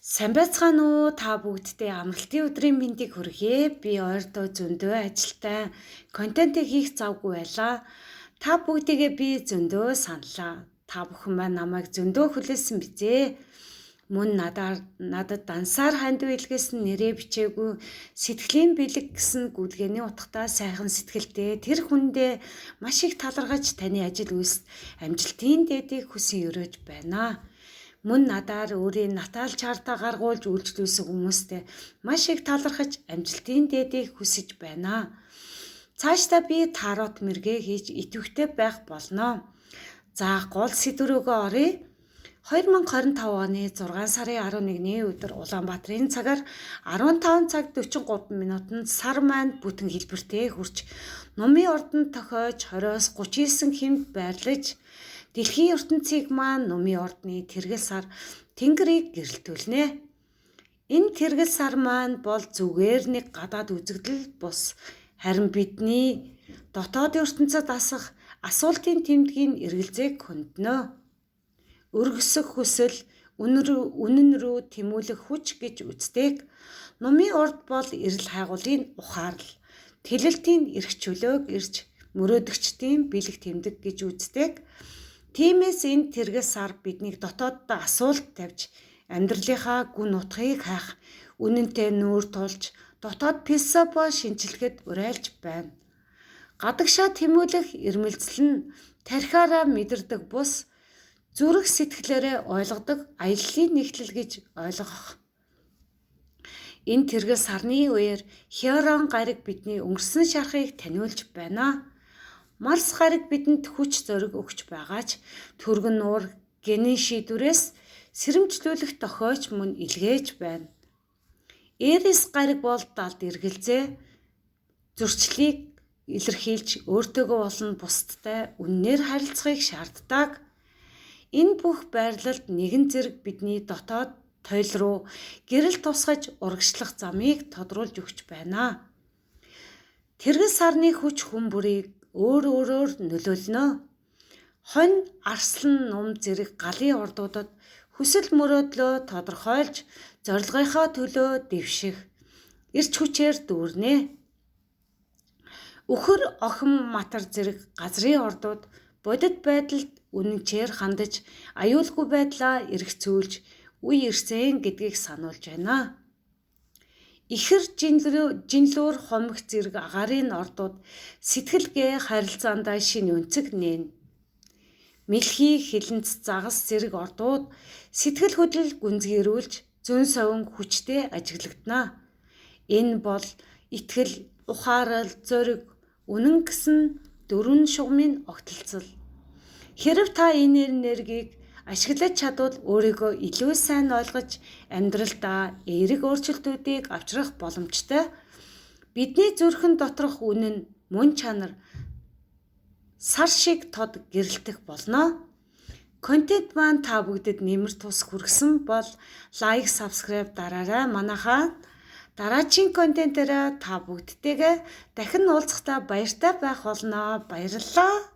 Сайн байцгаана уу? Та бүгддээ амралтын өдрийн мэндийг хүргье. Би ойрдоо зөндөө ажилтай, контентыг хийх завгүй байлаа. Та бүгдийгээ би зөндөө саналаа. Та бүхэн маань намайг зөндөө хүлээсэн бизээ. Мөн надад дансаар хандив илгээсэн, нэрээ бичээгүй сэтгэлийн бэлэг гэсэн гүйлгээний утгатай сайхан сэтгэлтэй тэр хүндээ маш их талархаж, таны ажил үйлс амжилтын дээдийг хүсэн ерөөж байна. Мөн надаар өөрийн natal chart аа гаргуулж үйлчлүүлсэн хүмүүстэй маш их талархаж, амжилтын дээдийг хүсэж байна. Цаашдаа би тарот мэргээ хийж идэвхтэй байх болно. За, гол сэдэв рүүгээ оръё. 2025 оны 6 сарын 11-ний өдөр Улаанбаатарын цагаар 15 цаг 43 минутанд сар маань бүтэн хэлбэртээ хүрч, нумын ордонд тохиож, 20-оос 39 хэмд байрлаж, дэлхийн ертөнцийг маань нумын ордны тэргэл сар тэнгэрийг гэрэлтүүлнэ. Энэ тэргэл сар маань бол зүгээр нэг гадаад үзэгдэл бус, харин бидний дотоод ертөнцөд асах асуултын тэмдгийн эргэлзээг хөндөнө. Өргөсөх хүсэл, үнэн рүү тэмүүлэх хүч гэж үздэг. Нумын орд бол эрэл хайгуулын ухаарл, тэлэлтийн эрх чөлөөг ирж мөрөөдөгчдийн бэлэг тэмдэг гэж үздэг. Тиймээс энэ тэргэл сар биднийг дотооддоо асуулт тавьж, амьдралынхаа гүн утгыг хайх, үнэнтэй нүүр тулж, дотоод философи шинчлэхэд уриалж байна. Гадагшаа тэмүүлэх эрмэлзэл нь тархиараа мэдэрдэг бус, зүрх сэтгэлээрээ ойлгодог аяллын нэгтлэл гэж ойлгох. Энэ тэргэл сарны үеэр Херон гариг бидний өнгөрсөн шархыг таниулж байна. Марс гариг бидэнд хүч зориг өгч байгаа ч түргэн нуур генийн шийдвэрээс сэрэмжлүүлэх дохиоч мөн илгээж байна. Эрис гариг бол далд эргэлзээ, зөрчлийг илэрхийлж, өөртөөгөө болон бусдтай үннээр харилцахыг шаарддаг. Энэ бүх байрлалд нэгэн зэрэг бидний дотоод тойл руу гэрэл тусгаж урагшлах замыг тодруулж өгч байна. Тэргэл сарны хүч хүн бүрийг өөр өөрөөр нөлөөлнө. Хонь, арслан, нум зэрэг галын ордуудад хүсэл мөрөөдлөө тодорхойлж, зорилгынхоо төлөө дэвших эрч хүчээр дүүрнэ. Үхэр, охин, матар зэрэг газрын ордууд бодит байдалд үнэнчээр хандаж, аюулгүй байдлаа эргцүүлж үе ирсэн гэдгийг сануулж байна. Ихэр, жинлүүр, хумх зэрэг агаарын ордууд сэтгэлгээ харилцаандаа шинэ өнцөг нээнэ. Мэлхий, хилэнц, загас зэрэг ордууд сэтгэл хөдлөл гүнзгийрүүлж, зөн совин хүчтэй ажиглагдана. Энэ бол итгэл, ухаарал, зориг, үнэн гэсэн дөрвөн шугамын огтлцол. Хэрэв та энэ энергийг ашиглаж чадвал өөрийгөө илүү сайн ойлгож, амьдралдаа эерэг өөрчлөлтүүдийг авчрах боломжтой. Бидний зүрхэн доторх үнэн, мөн чанар сар шиг тод гэрэлтэх болно. Контент маань та бүгдэд нэмэр тус хүргэсэн бол like, subscribe дараарай. Манайхаа дараачийн контентээрээ та бүгдтэйгээ дахин уулзахдаа баяртай байх болно. Баярлалаа.